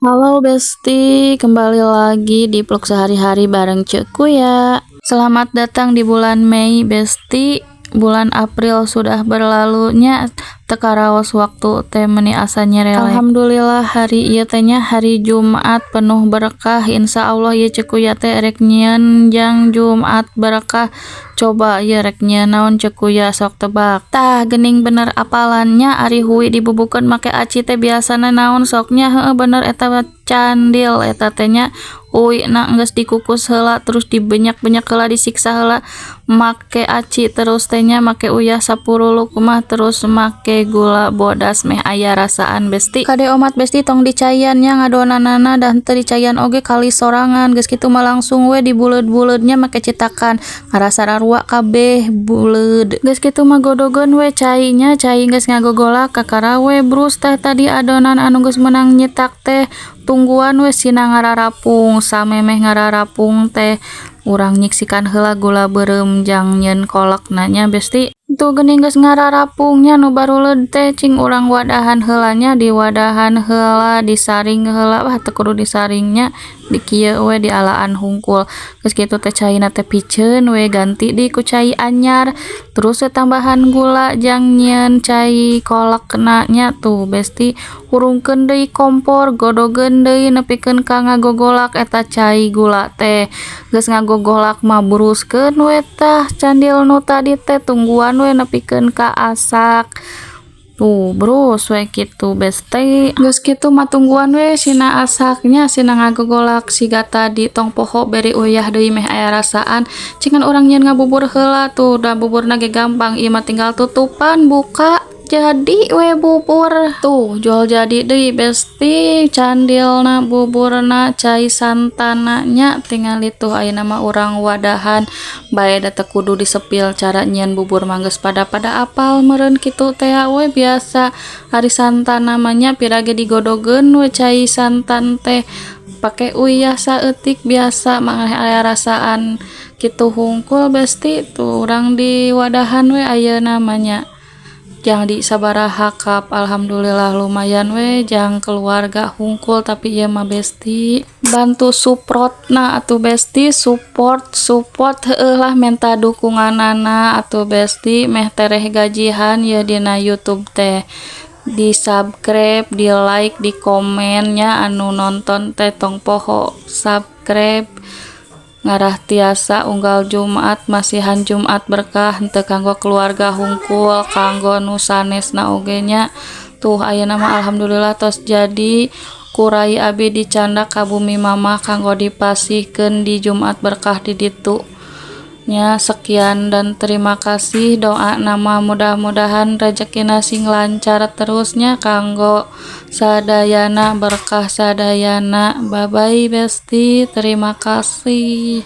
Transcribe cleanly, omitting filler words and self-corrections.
Halo Besti, kembali lagi di vlog sehari-hari bareng Ceu Kuya. Selamat datang di bulan Mei, Besti. Bulan April sudah berlalunya, teu karaos waktu teh meni asa nyerelek. Alhamdulillah, hari ieu teh nya hari Jumat penuh berkah. Insya Allah ieu Ceu Kuya teh rek nyieun jang Jumat berkah. Coba ieu rek nyieun naon Ceu Kuya, sok tebak? Tah, geuning bener apalannya. Ari hui dibubukeun make aci teh biasana naon sok nya? Heueuh, bener, eta mah candil eta teh nya. Hui na geus dikukus heula, terus dibenyak-benyak heula, disiksa heula make aci, terus teh nya make uyah sapuruluk mah, terus make gula bodas meh aya rasaan, Besti. Kade omat, Besti, tong dicaian nya ngadonanana, da henteu dicaian oge kali sorangan. Geus kitu mah langsung we dibuleud-buleudnya make citakan, ngarasa rarua kabeh buleud. Geus kitu mah godogeun we cai nya. Cai geus ngagogolak, kakara we brus teh tadi adonan anu geus meunang nyitak teh. Tungguan we sina ngararapung. Samemeh ngararapung teh urang nyiksikan heula gula beureum jang nyieun kolekna nya, Besti. Tuh, geuning geus ngararapung nya nu baruleud teh. Cing urang wadahan heula nya, diwadahan heula, disaring heula. Wah, teu kudu disaring nya, di kieu we, dialaan hungkul. Geus kitu teh caina teh piceun we, ganti deui ku cai anyar, terus we tambahan gula jang nyieun cai kolekna nya. Tuh, Besti, hurungkeun deui kompor, godogeun deui nepikeun ka ngagogolak eta cai gula teh. Geus ngagogolak mah buruskeun we tah candil nu tadi teh. Tungguan we nepikeun ka asak. Tuh, brus we kitu, Besti. Geus kitu mah tungguan we sina asaknya, sina ngagogolak siga tadi. Tong poho beri uyah deui meh aya rasaan. Cingan urang nyieun ngabubur heula. Tuh, da buburna ge gampang ieu mah, tinggal tutupan, buka, jadi we bubur. Tuh, jual jadi deui, Besti, candilna, buburna, cai santanna nya. Tingali tuh, ayeuna mah urang wadahan bae, da teu kudu disepil cara nyieun bubur mah, geus pada apal meureun kitu teh we biasa. Ari santan mah nya pira ge digodogeun we cai santan teh, pake uyah saeutik biasa mah aya rasaan kitu hungkul, Besti. Tuh, urang diwadahan we ayeuna mah nya, jang di sabaraha cup. Alhamdulillah, lumayan we jang keluarga hungkul. Tapi ieu mah, Besti, bantu supportna atuh, Besti. Support support heueuh lah, menta dukunganana atuh, Besti, meh tereh gajihan ye dina YouTube teh. Di subscribe, di like, di komen nya. Anu nonton teh tong poho subscribe, ngarah tiasa unggal Jumat masihan Jumat berkah, henteu kanggo keluarga hungkul, kanggo nu sanesna oge nya. Tuh, ayeuna mah alhamdulillah tos jadi. Ku rai abi dicandak ka bumi mamah kanggo dipasihkeun di Jumat berkah di ditu nya. Sekian dan terima kasih. Doana mah mudah-mudahan rezekina sing lancar terusnya kanggo sadayana, berkah sadayana. Bye bye, Besti, terima kasih.